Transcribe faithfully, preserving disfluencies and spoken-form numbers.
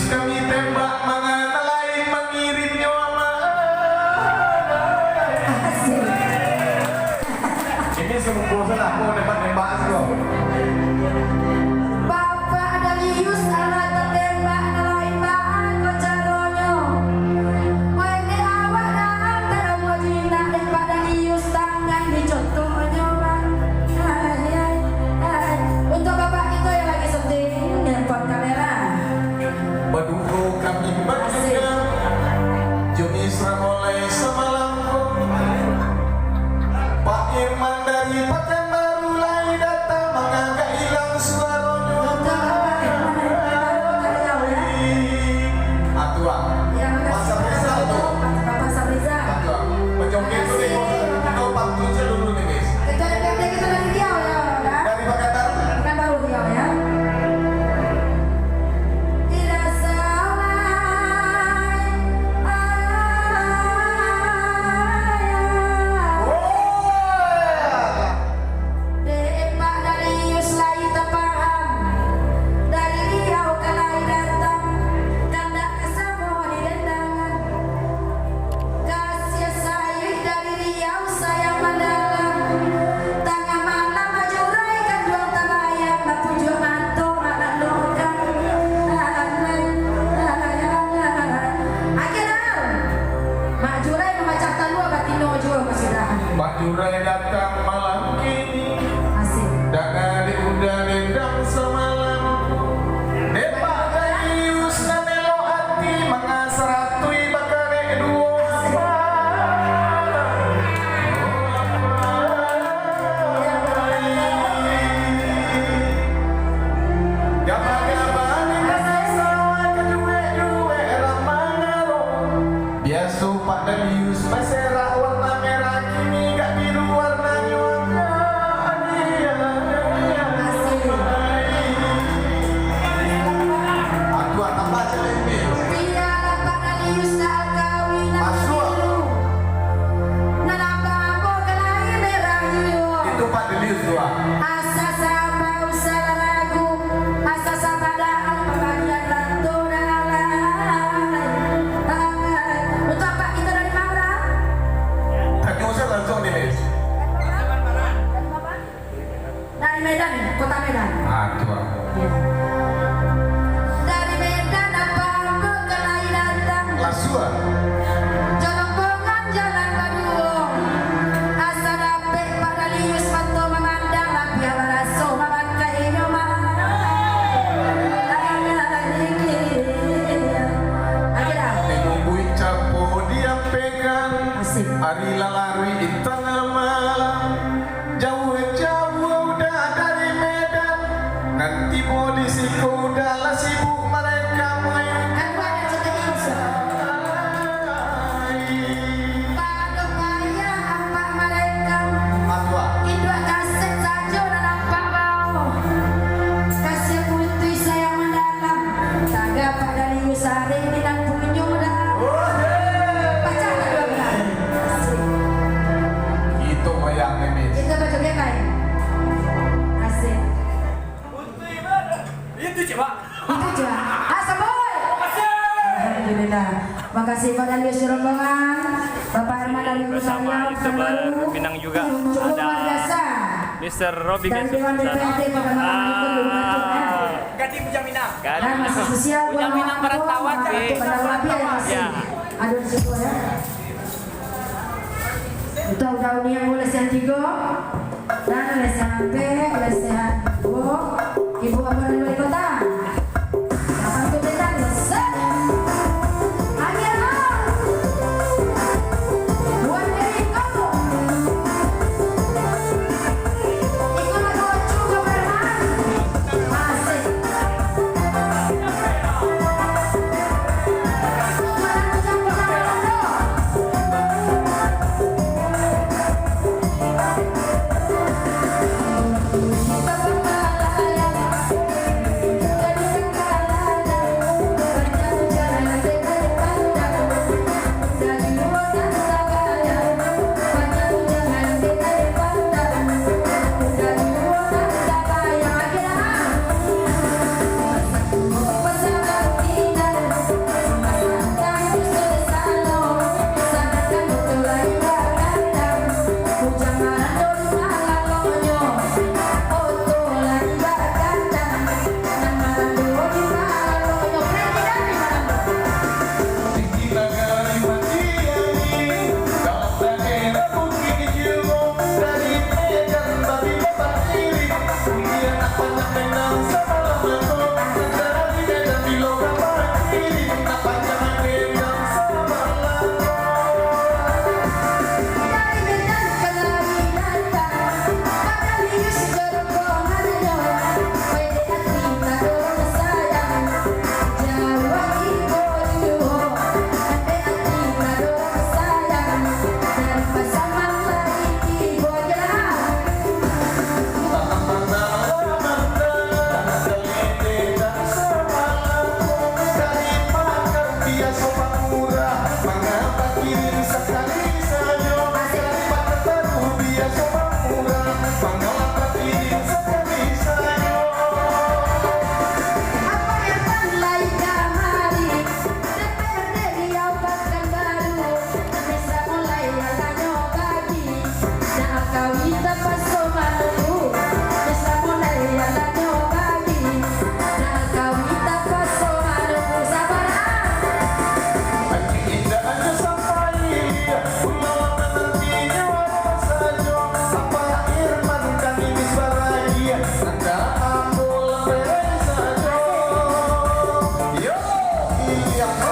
Kami tembak mangana lain mangirimnyo, Amak. Asik. Ini sungguh salah, kok nembak-nembak siko. Bapak Dalius, alah tatembak nan lain baa ko caronyo. Wai dek awak dalam taramuah jinak dek Pak Dalius, tangan dicontoknyo, Bang. Hai, hai, hai. Untuk bapak kito yang lagi syuting, handphone kamera. Baduo kami baduo, jo Misra mulai samalam ko. Pak Irman dari Pakanbaru lai datang, mangagak ilang suaronyo. Atua. Masa Rizal tu. Atua. Menjoget tu, Iko. Kau pantun saja dulu ni, guys. Dari Pakanbaru. Pakanbaru, ya. Tidak salah. Dek Pak Darius lai tapaham, dari Riau ka lai datang, kandak ka samo didandangan. Kasiah sayuik dari Riau sayang mandalam, tangah malam bajurai kanduang tabayang, bapujuak mato anak lukang. Akhirnya, Mak Jurai mamacah talua batino juo ka sudah. Mak Jurai datang malam kini. Asik. Danga diundang dendang samalam. Dek Pak Darius nan elok ati, manga saratuih bakarek duo. Gabah-gabah di tangah sawah, kajuek-juek ramah ngaro. Biaso Pak Darius baserak warna merah, kini gak biru warnanyo. Atua tambah caliak ni. Bialah Pak Darius nak kawin nak biru. Nan ambo-ambo ka lai merah juo. Itu Pak Darius tu, ah. Asa saba usah ragu, asa saba dalam pambagian ranto dalam. Untuk Apak kito dari ma? Tanyo sajo langsung ni, Miss. Dari Medan, kota Medan. Ah, tu, ah. Iya. Dari Medan, Apak ambo ka lai datang. Langsung, ah. Jo rombongan jalan baduo. Asa dapek Pak Darius mato mamandang, labiah baraso mamakainyo, Mak. Ayo dah. Di Lubuik Capo diampekan. Asik. Ari lah laruik tangah malam. Jauah-jauah udah dari Medan. Nan tibo di siko udah lah sibuk mereka main. Kan banyak cerita. Pado payah apak malaikat. Atua. Induak kaset sajo nan nampak bao. Kasiah putuih sayang mandalam. Tagak Pak Darius sarik di nan punyo dah. Oke. Pacah lah dua belah. Asik. Itu goyang ni, Miss. Itu bajoget lain. Asik. Itu cuma. Itu je. Ah, sabut. Alhamdulillah. Makasih Pak Darius rombongan. Bapak Herman dari Bersama Utara, YouTuber Pekanbaru. Minang juga. Cukup ada luar biasa. Mister Robi dari Gasus Dewan sana. D P R D Kota Malang itu belum masuk, ya. Ah. Gaji Bujang Minang. Gaji Bujang Minang. Dan masih sosial, Bujang Minang Perantauan, Bang. Untuk Bang Rabi yang masih. Ya. Ada di situ, ya. Untuk Daun yang boleh sehat tiga. Dan lesehan ampek, lesehan duo. Ibu Ambo dari Wali Kota. Lapan tu bintang, set. Angin, ah. Buat dari kau. Ikut lagu lucu, Bang Herman. Asik. Yang